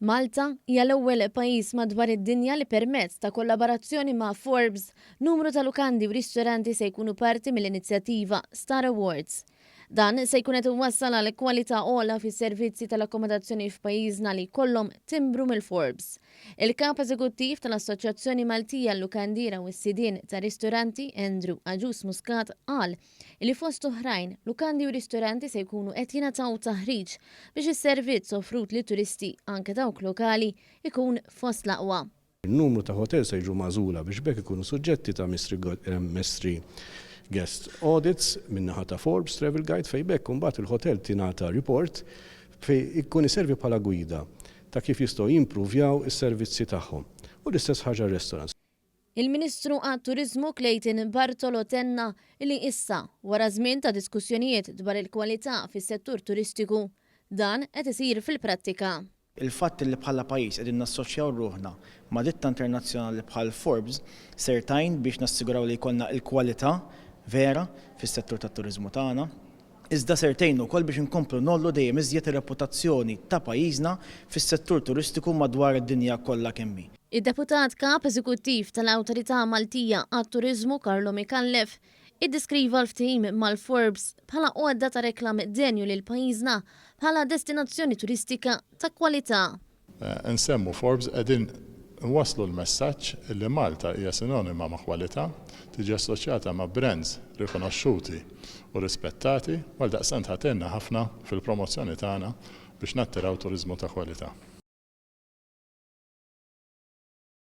Malta hija l-ewwel pajjiż madwar id-dinja li permezz ta' kollaborazzjoni ma' Forbes, numru ta' lukandi u ristoranti se jkunu parti mill-inizjattiva Star Awards. Dan se jkun qed iwassal għal kwalità ogħla fis-servizzi tal-akkomodazzjoni f'pajjiżna li jkollhom timbru mill-Forbes. Il-Kap Eżekuttiv tal-Assoċjazzjoni Maltija għal-Lukandiera u s-Sidien ta' Ristoranti, Andrew Agius Muscat, qal li fost oħrajn, lukandi u ristoranti se jkunu qed jingħataw taħriġ biex is-servizz offrut lit-turisti, anke dawk lokali, ikun fost l-aqwa. Numru ta' hotels se jiġu magħżula biex b'hekk ikunu suġġetti ta' mystery guest audits min-naħa ta' Forbes Travel Guide fejn b'hekk imbagħad il-hotel tingħata report fejn ikun iservi bħala gwida ta' kif jistgħu jimpruvjaw is-servizzi tagħhom. U l-istess ħaġa r-restaurants. Il-Ministru għat-Turiżmu Clayton Bartolo tenna li issa, wara żmien ta' diskussjonijiet dwar il-kwalità fis-settur turistiku, dan qed isir fil-prattika. Il-fatt li bħala pajjiż qegħdin nassoċjaw ruħna ma' ditta internazzjonali bħal Forbes ser tgħin biex nassiguraw li jkollna l-kwalità vera fis-settur tat-turiżmu tagħna. Iżda ser tgħin ukoll biex inkomplu ngħollu dejjem iżjed ir-reputazzjoni ta' pajjiżna fis-settur turistiku madwar id-dinja kollha kemm hi. Id-Deputat Kap Eżekuttiv tal-Awtorità Maltija għat-Turiżmu Carlo Micallef iddeskriva l-ftehim mal-Forbes bħala għodda ta' reklam denju lil pajjiżna bħala destinazzjoni turistika ta' kwalità. Insemmu Forbes qegħdin inwasslu l-messaġġ li Malta hija sinonima ma' kwalità, tiġi assoċjata ma' brands rikonoxxuti u rispettati u għaldaqstant ħa tgħinna ħafna fil-promozzjoni tagħna biex nattiraw turiżmu ta' kwalità.